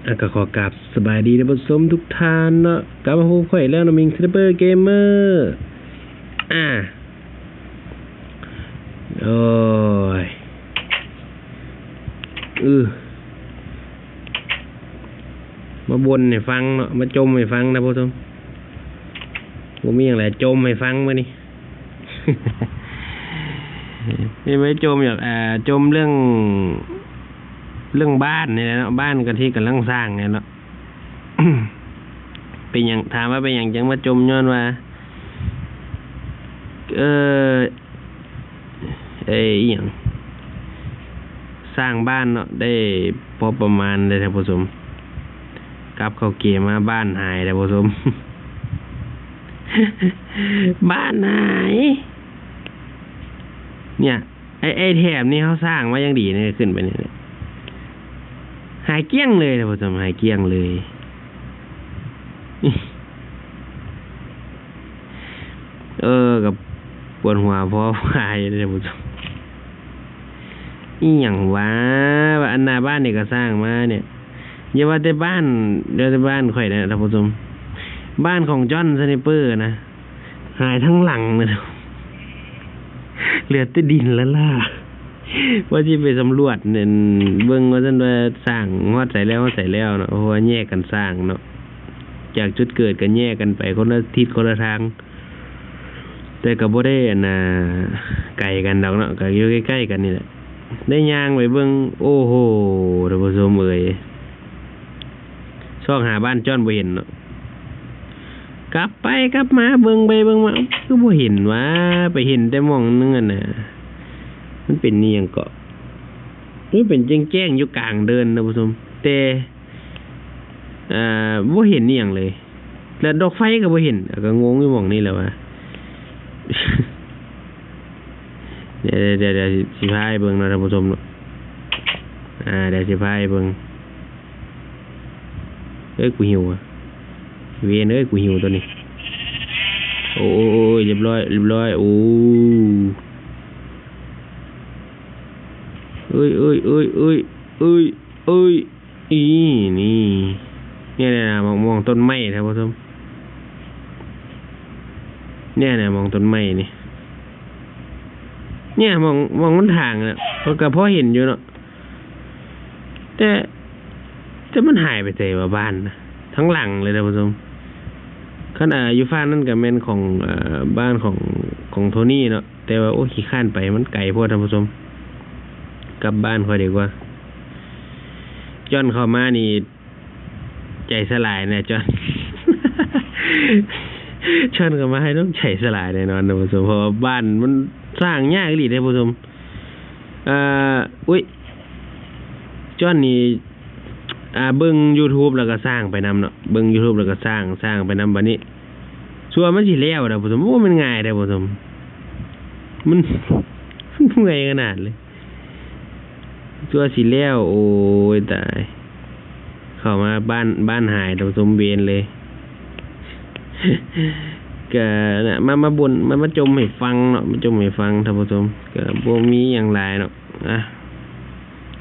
ອ່ະ ກໍຂໍກາບສະບາຍດີທ່ານຜູ້ຊົມທຸກທ່ານເນາະ, ກັບມາພົບກັບຂ້ອຍອີກແລ້ວເນາະ ມິງ ສະໄນເປີ ເກມເມີ. ອ່າ ໂອ້ຍ ອື ມາບົ່ນໃຫ້ຟັງເນາະ, ມາຈົ່ມໃຫ້ຟັງທ່ານຜູ້ຊົມ, ບໍ່ມີຫຍັງຫຼາຍ, ຈົ່ມໃຫ້ຟັງມື້ນີ້. ນີ້ໄວ້ຈົ່ມແບບ ເອີ ຈົ່ມເລື່ອງ ເລື່ອງບ້ານນີ້ແຫຼະເນາະ, ບ້ານກໍທີ່ກຳລັງສ້າງນີ້ເນາະ. ເປັນຫຍັງ ຖາມວ່າເປັນຫຍັງຈັ່ງມາຈົ່ມ? ຍ້ອນວ່າ ເອີ ເອີ ອີ່ຫຍັງ ສ້າງບ້ານເນາະ ໄດ້ພໍປະມານເດ້ທ່ານຜູ້ຊົມ, ກັບເຂົ້າເກມມາ ບ້ານຫາຍທ່ານຜູ້ຊົມ. ບ້ານຫາຍ ເນ່ຍ ໄອ້ ໄອ້ແຖບນີ້ເຮົາສ້າງມາຢ່າງດີເນາະ, ຂຶ້ນໄປນີ້ ຫາຍກ້ຽງເລີຍທ່ານຜູ້ຊົມ, ຫາຍກ້ຽງເລີຍ. ເອີ ກໍປວດຫົວພໍພາຍເດ້ທ່ານຜູ້ຊົມ. ອີ່ຫຍັງວະ ວ່າອັນໜ້າບ້ານເອກະສ້າງມາເນ່ຍ, ຢ່າວ່າແຕ່ບ້ານ ຢ່າວ່າແຕ່ບ້ານຂ້ອຍເດ້ທ່ານຜູ້ຊົມ, ບ້ານຂອງຈອນ ສະໄນເປີ ນະ ຫາຍທັງຫຼັງເລີຍ, ເຫຼືອແຕ່ດິນລ້າໆ. ວ່າຊິໄປສຳຫຼວດນັ້ນ ເບິ່ງວ່າຊັ້ນວ່າສ້າງຮອດໃສແລ້ວ ຮອດໃສແລ້ວເນາະ, ເພາະວ່າແຍກກັນສ້າງເນາະ, ຈາກຈຸດເກີດກໍແຍກກັນໄປຄົນລະທິດຄົນລະທາງ. ແຕ່ກໍບໍ່ໄດ້ ອັນນ່າ ໄກກັນດອກເນາະ, ກໍຢູ່ໃກ້ໆກັນນີ້ແຫຼະ. ໄດ້ຍ່າງໄປເບິ່ງ ໂອ້ໂຫ ທ່ານຜູ້ຊົມເອີຍ, ຊອກຫາບ້ານຈອນບໍ່ເຫັນເນາະ, ກັບໄປກັບມາ ເບິ່ງໄປເບິ່ງມາ ເອົ້າ ຄືບໍ່ເຫັນຫວາ, ໄປເຫັນແຕ່ໝ່ອງໜຶ່ງຫັ້ນນະ. ມັນເປັນອີ່ຫຍັງເກາະ, ມັນເປັນແຈ້ງໆຢູ່ກາງເດີ່ນ ທ່ານຜູ້ຊົມ, ແຕ່ ອ່າ ບໍ່ເຫັນອີ່ຫຍັງເລີຍ, ແລະ ດອກໄຟກໍບໍ່ເຫັນ. ກໍງົງຢູ່ໝ່ອງນີ້ແຫຼະວ່າ ດຽວ ດຽວ ດຽວ ຊິ ຊິພາໃຫ້ເບິ່ງເນາະທ່ານຜູ້ຊົມເນາະ, ອ່າ ດຽວຊິພາໃຫ້ເບິ່ງ. ເອີຍ ກູຫິວ ເວນເອີຍ ກູຫິວໂຕນີ້. ໂອ້ ໂອ້ ໂອ້ຍ ລຽບຮ້ອຍ ລຽບຮ້ອຍ. ໂອ້ ເອີຍ ເອີຍ ເອີຍ ເອີຍ ເອີຍ ເອີຍ ອີ ນີ້ ນີ້ ນີ້ນະ ໝ່ອງ ໝ່ອງຕົ້ນໄມ້ທ່ານຜູ້ຊົມ, ນີ້ນະ ໝ່ອງຕົ້ນໄມ້ນີ້, ນີ້ ໝ່ອງ ໝ່ອງມັນຖາງນະ, ເຮົາກໍພໍເຫັນຢູ່ເນາະ, ແຕ່ ແຕ່ມັນຫາຍໄປໃສວະ ບ້ານນະ ທັງຫຼັງເລີຍທ່ານຜູ້ຊົມ. ຄັນ ອ່າ ຢູ່ຟາກນັ້ນກໍແມ່ນຂອງ ອ່າ ບ້ານຂອງ ຂອງໂທນີ້ເນາະ, ແຕ່ວ່າ ໂອ້ ຂີ້ຄ້ານໄປ ມັນໄກໂພດທ່ານຜູ້ຊົມ, ກັບບ້ານຂ້ອຍດີກວ່າ. ຈອນເຂົ້າມານີ້ໃຈສະຫຼາຍແນ່ ຈອນ ຈອນເຂົ້າມາໃຫ້ນ້ຳໃຈສະຫຼາຍແນ່ນອນທ່ານຜູ້ຊົມ, ເພາະວ່າບ້ານມັນສ້າງຍາກອີ່ຫຼີເດ້ທ່ານຜູ້ຊົມ. ອ່າ ອຸ້ຍ ຈອນນີ້ ອ່າ ເບິ່ງຢູທູບແລ້ວກໍສ້າງໄປນຳເນາະ, ເບິ່ງຢູທູບແລ້ວກໍສ້າງ ສ້າງໄປນຳ. ບາດນີ້ຊົ່ວມັນຊິແລ້ວແລ້ວ ທ່ານຜູ້ຊົມ, ໂອ້ ມັນງ່າຍແທ້ທ່ານຜູ້ຊົມ, ມັນ ມັນເມື່ອຍຂະໜາດເລີຍ ຊົ່ວຊິແລ້ວ. ໂອ້ຍຕາຍ, ເຂົ້າມາບ້ານ ບ້ານຫາຍທ່ານຜູ້ຊົມ, ເວນເລີຍ. ກະນະ ມາ ມາບົ່ນ ມາ ມາຈົ່ມໃຫ້ຟັງເນາະ, ມາຈົ່ມໃຫ້ຟັງທ່ານຜູ້ຊົມ, ກະບໍ່ມີຫຍັງຫຼາຍເນາະ. ອ່ະ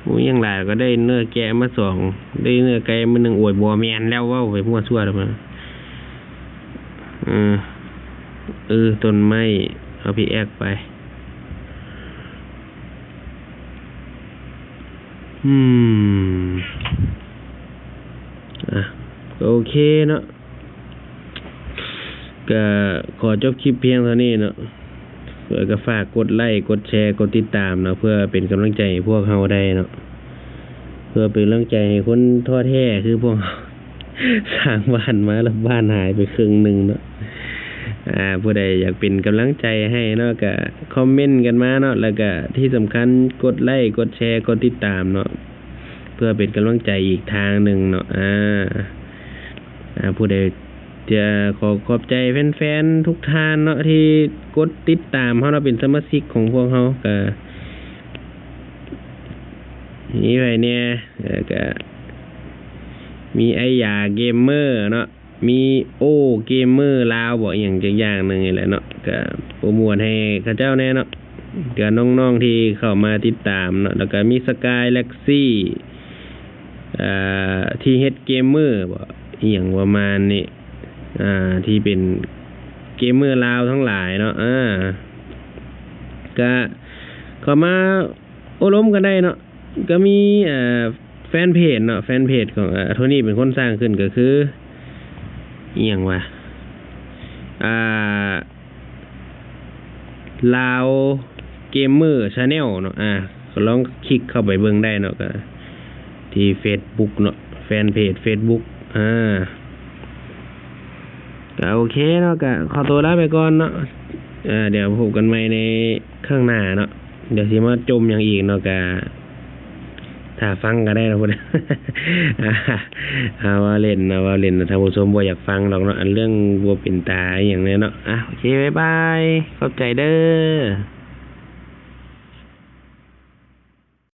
ບໍ່ມີຫຍັງຫຼາຍ ກໍໄດ້ເນື້ອແກະມາສອງ ໄດ້ເນື້ອໄກ່ມາໜຶ່ງ. ໂອ້ຍ ບໍ່ແມ່ນແລ້ວ ເວົ້າໄປມົ້ວຊົ່ວແລ້ວ. ເອີ ເອີ ຕົ້ນໄມ້ ເອົາພິກແອັກໄປ. ອືມ ອ່ະ ໂອເຄເນາະ, ກະຂໍຈົບຄລິບພຽງເທົ່ານີ້ເນາະ. ແລ້ວກໍຝາກກົດໄລ້ ກົດແຊ ກົດຕິດຕາມເນາະ ເພື່ອເປັນກຳລັງໃຈໃຫ້ພວກເຮົາໄດ້ເນາະ, ເພື່ອເປັນກຳລັງໃຈໃຫ້ຄົນທໍ້ແທ້ຄືພວກເຮົາ. ສ້າງບ້ານມາແລ້ວບ້ານຫາຍໄປເຄິ່ງໜຶ່ງເນາະ. ອ່າ ຜູ້ໃດຢາກເປັນກຳລັງໃຈໃຫ້ເນາະ ກະຄອມເມັນກັນມາເນາະ, ແລ້ວກະທີ່ສຳຄັນກົດໄລ້ ກົດແຊ ກົດຕິດຕາມເນາະ ເພື່ອເປັນກຳລັງໃຈອີກທາງໜຶ່ງເນາະ. ອ່າ ອ່າ ຜູ້ໃດ ຈະຂໍຂອບໃຈແຟນໆທຸກທ່ານເນາະ ທີ່ກົດຕິດຕາມເຮົາເນາະ ເປັນສະມາຊິກຂອງພວກເຮົາ. ກະມີໃຜແດ່? ເອີ ກະມີໄອ້ຢາເກມເມີເນາະ, ມີໂອເກມເມີລາວບໍ ອີ່ຫຍັງຈັກຢ່າງໜຶ່ງນີ້ແຫຼະເນາະ, ກະໂປຣໂມດໃຫ້ເຂົາເຈົ້າແດ່ເນາະ, ກະນ້ອງໆທີ່ເຂົ້າມາຕິດຕາມເນາະ, ແລ້ວກະມີສະກາຍແລັກຊີ ອ່າ ທີ່ເຮັດເກມເມີບໍ່ ອີ່ຫຍັງປະມານນີ້ ອ່າ ທີ່ເປັນເກມເມີລາວທັງຫຼາຍເນາະ ອ່າ ກະເຂົ້າມາໂອ້ລົມກັນໄດ້ເນາະ ກະມີ ອ່າ ແຟນເພຈເນາະ ແຟນເພຈຂອງ ອ່າ ໂທນີ້ເປັນຄົນສ້າງຂຶ້ນ ກະຄື ອີ່ຫຍັງຫວາ ອ່າ ລາວເກມເມີແຊນແນວເນາະ ອ່າ ກໍລອງຄລິກເຂົ້າໄປເບິ່ງໄດ້ເນາະ ກໍທີ່ເຟສບຸກເນາະ ແຟນເພຈເຟສບຸກ ອ່າ ກໍໂອເຄເນາະ ກໍຂໍຕົວລາໄປກ່ອນເນາະ ອ່າ ດຽວພົບກັນໃໝ່ໃນຄັ້ງໜ້າເນາະ ດຽວຊິມາຈົ່ມຫຍັງອີກເນາະ ກໍຖ້າຟັງກໍໄດ້ເນາະ ເວົ້າເລ່ນເນາະ ເວົ້າເລ່ນເນາະ ທ່ານຜູ້ຊົມບໍ່ຢາກຟັງດອກເນາະ ອັນເລື່ອງບໍ່ເປັນຕາອີ່ຫຍັງແນວເນາະ ອ່າ ໂອເຄ ບາຍບາຍ ຂອບໃຈເດີ້.